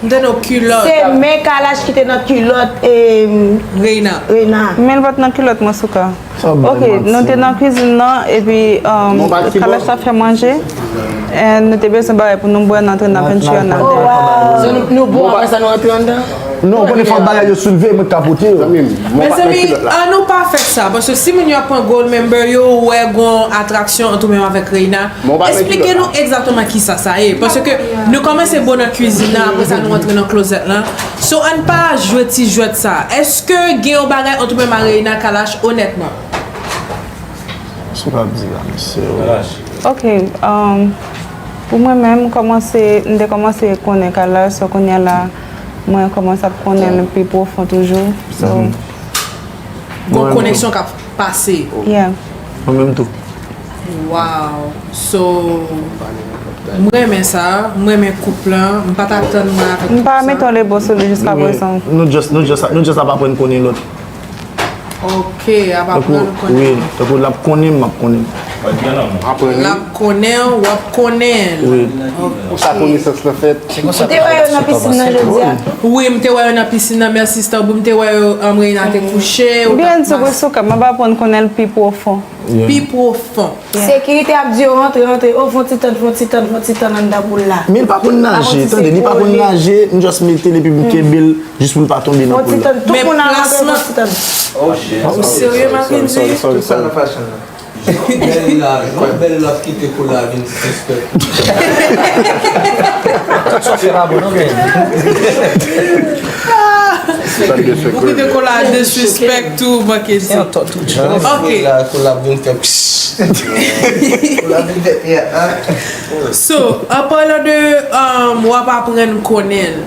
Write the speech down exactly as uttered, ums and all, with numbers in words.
M tande w kilòt. Se men Kalash ki te nan kilòt e Reina. Reina. Men l pa t nan kilòt mwen, Souka. Sa w bay Ok, nou te manti. Nan kwizin nan, epi um, Bon, bati Kalash bon. T ap fè manje. And nou te bezwen bagay pou nou bwè, nou antre nan penti an Oh, ladan. wow. Nou bon, apre sa nou antre anndan. Non, ou konnen fòk bagay yo souleve, mwen ka pote yo. Zanmi m, mwen pa t nan Mezanmi, kilòt la. An nou pa fè sa, paske si moun yo ap pran gold member yo, ou wè gon atraksyon ant ou menm avèk Reina, Bon, pa nan eksplike kilòt nou egzakteman kisa sa ye. Paske nou kòmanse bon nan kwizin nan, apre sa nou antre nan klozèt lan. So, ann pa jwe ti jwèt sa. Èske gen yon bagay ant ou menm a Reina Kalash, onètman? Sa w ap di la, mesye? Ok, um, pou mwen menm, m kòmanse, m te kòmanse konnen Kalash, so kounye a la, mwen kòmanse ap konnen l pi pwofon toujou. So, Gon koneksyon k ap pase. Yeah. Mwen menm tou. Wow. So, m renmen sa, m renmen koup lan, m pa t atann mwen avèk M pa tout mete sa. Yon lebo sou li jiska prezan. Nou just, nou just, nou just ap aprann konnen lòt. Ok, ap aprann Tankou, nou konnen. Wi, tankou l ap konnen m, m ap konnen. L ap konnen w, w ap konnen l. Wi. Pou sa konesans lan fèt. Ou te wè yo nan pisin nan jodi a tou? Wi, m te wè yo nan pisin nan, mèsi Starboy, m te wè yo, um, Reina te kouche. Ou t ap Byen di wi, Souka, m ap aprann konnen l pi pwofon. Pi pwofon. Sekirite ap di yo rantre, rantre. Oh, fon ti tann, fon ti tann, fon ti tann anndan poul la. Men li pa konn naje, tande, li pa konn naje, m just mete l epi m kenbe l jis pou l pa tonbe nan Fon ti poul la. tann, tout Men moun ap rantre plasman- fon ti tann. Ou serye, Mackenzie? Tout sa nan fashion nan. Bèl la, wè bèl la kite kola vin disrespect. Sa fè pa bon non, men. Ou kite kola disrespect ou, Mackenzie. Se yon tò tou. Ok. La, kola vin fè pss. Kola vin fè pè, ah. So, an palan de, um, w ap aprann konnen l,